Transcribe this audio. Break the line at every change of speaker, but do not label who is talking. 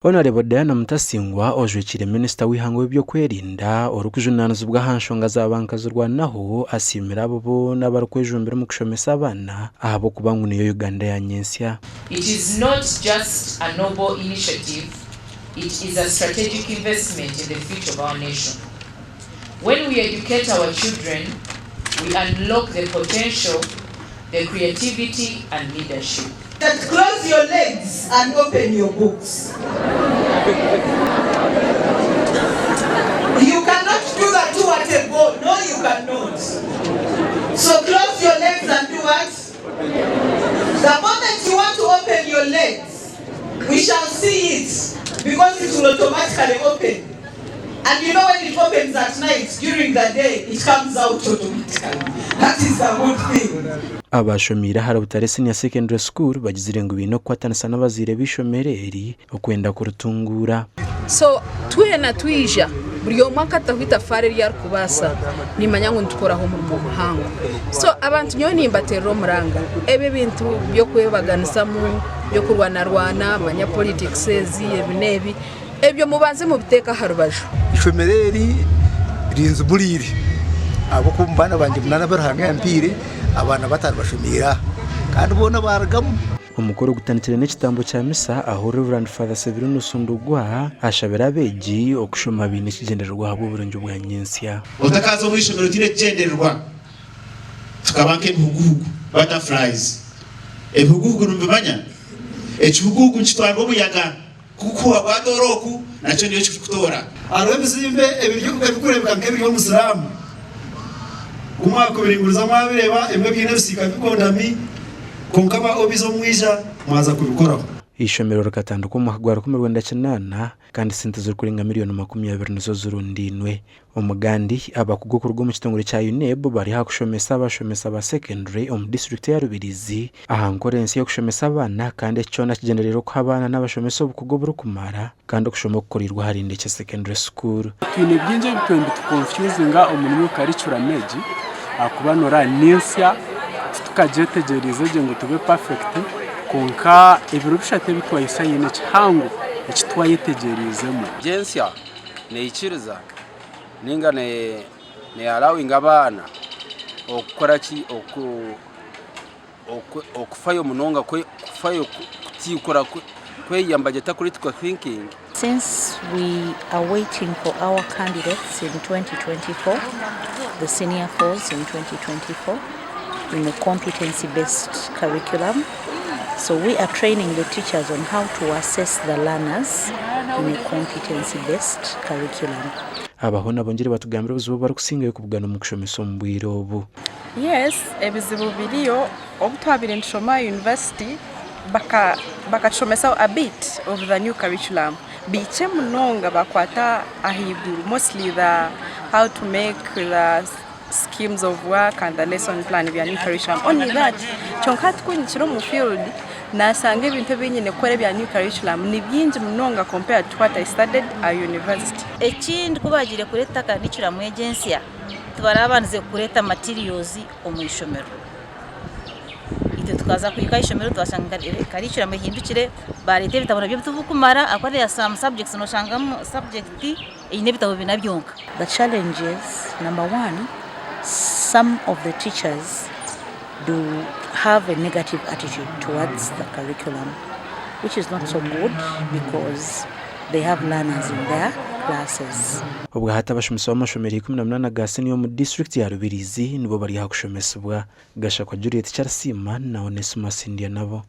Honarebo Diana Mutasingwa ojwekiire minisita w'eihanga ow'eby'okwerinda orikujunaanizibwa aha nshonga za bankazirwanaho asiimire abo boona abarikwejumbira omu kushomesa abaana ahabw'okuba ngu niyo Uganda ya nyentsya.
It is not just a noble initiative, it is a strategic investment in the future of our nation. When we educate our children, we unlock the potential, the creativity and leadership.
That close your legs and open your books. You cannot do the two at a go. No, you cannot. So close your legs and do what? The moment you want to open your legs, we shall see it because it will automatically open. And you know when it opens at night, during the day, it comes out automatically. That is a good thing.
Abashomiire ahari Butare Senior Secondary School bagizire ngu baine okukwatanisa n'abazaire b'eishomero eri okwenda kuritunguura.
So twena twija buri omwe akataho itafaari eri arikubaasa, nimanya ngu nitukoraho omurimo muhango. So abantu nyowe nimbateerera omuranga, ebi ebintu by'okwebaganisamu, by'okurwanarwana, manya politics ezi ebi n'ebi, Ebyo mubanze mubiteeke aha rubaju.
Eishomero eri rinziburiire ahabw'okuba omu baana bangye munaana abu Ruhanga yampaire, abaana bataano bashomeire aha kandi boona baarugamu.
Omukoro gutandikire n'ekitambo kya misa ahu Rev. Father Severino Sundugwa ashabire abeegi okushoma baine ekigyendererwa ahabw'oburungi bwa nyentsya.
Otakaaza omu ishomero otaine kigyendererwa. Tukaba nk'ebihuguhugu, butterflies. Ebihuguhugu nimubimanya? Ekihuguhugu nikitwarwa omuyaga. Kukuhuha gwatoora oku, nakyo niyo kirikutoora.
Hariho ebizimbe ebirikureebeka nk'ebiri omu silaamu, ku mwakubiringuriza mwabireeba, ebimwe biine ebisiika bikondami, kwonka ba OBs obu mwija mwaza kubikoraho.
Eishomero rikatandikwa omu mwaka gwa 1980 kandi sente zirikurenga miriyoni 20 nizo zirundainwe. Omugandi, abakugu okuruga omu kitongore kya UNEB bari aha kushomesa abashomesa ba secondary omu disiturikiti eya Rubirizi aha nkora ensya y'okushomesa abaana kandi eki kyona kigyendereire okuha abaana n'abashomesa obukugu oburikumara kandi okushoma okukoreirwe ahari Ndekye Secondary School.
Twine bingi ebi twine nibitukonfyuzinga omu new curriculum egi ahakuba noreeba ni nsya titukagyetegyereize gye ngu tube perfect kwonka ebiro bishatu ebi twahisa haine kihango eki twayetegyereizemu.
Egi ensya neikiriza ninga ne allowinga abaana okukora ki okufayo munonga kufayo kutikura kweyamba gyeta critical thinking.
Since we are waiting for our candidates in 2024, the senior fours in 2024 in a competency based curriculum, so we are training the teachers on how to assess the learners in a competency based curriculum.
Aba hoona bongyeire batugambira obuzibu obu barikusingayo kubugana omu kushomesa omu bwire obu.
Yes, ebizibu biriyo. Obu twabaire nitushoma aha university bakatushomesa a bit of the new curriculum bikye munonga bakwata ahaiguru mostly the how to make the schemes of work and the lesson plan bya new curriculum only that kyonka hati ku nkiri omu field nashanga ebintu ebi nyine kukora ebya new curriculum ni bingi munonga compared to what I studied aha university.
Ekindi ku baagiire kureeta curriculum egi ensya, tibarabandize kureeta materials omu ishomero. Itwe tukaza kuhika aha ishomero twashanga curriculum ehindukire, baareeta ebitabo nabyo tibirikumara ahakuba there are some subjects nooshangamu subject eine ebitabo bina byonka.
The challenges, number one, some of the teachers do have a negative attitude towards the curriculum which is not so good because they have learners in their classes.
Obwa hati abashomesa b'amashomero 18 ga siniya omu disiturikiti ya Rubirizi nibo bari aha kushomesibwa. Gashakwa Juliet Kyarisiima na Onesmus Ndyanabo.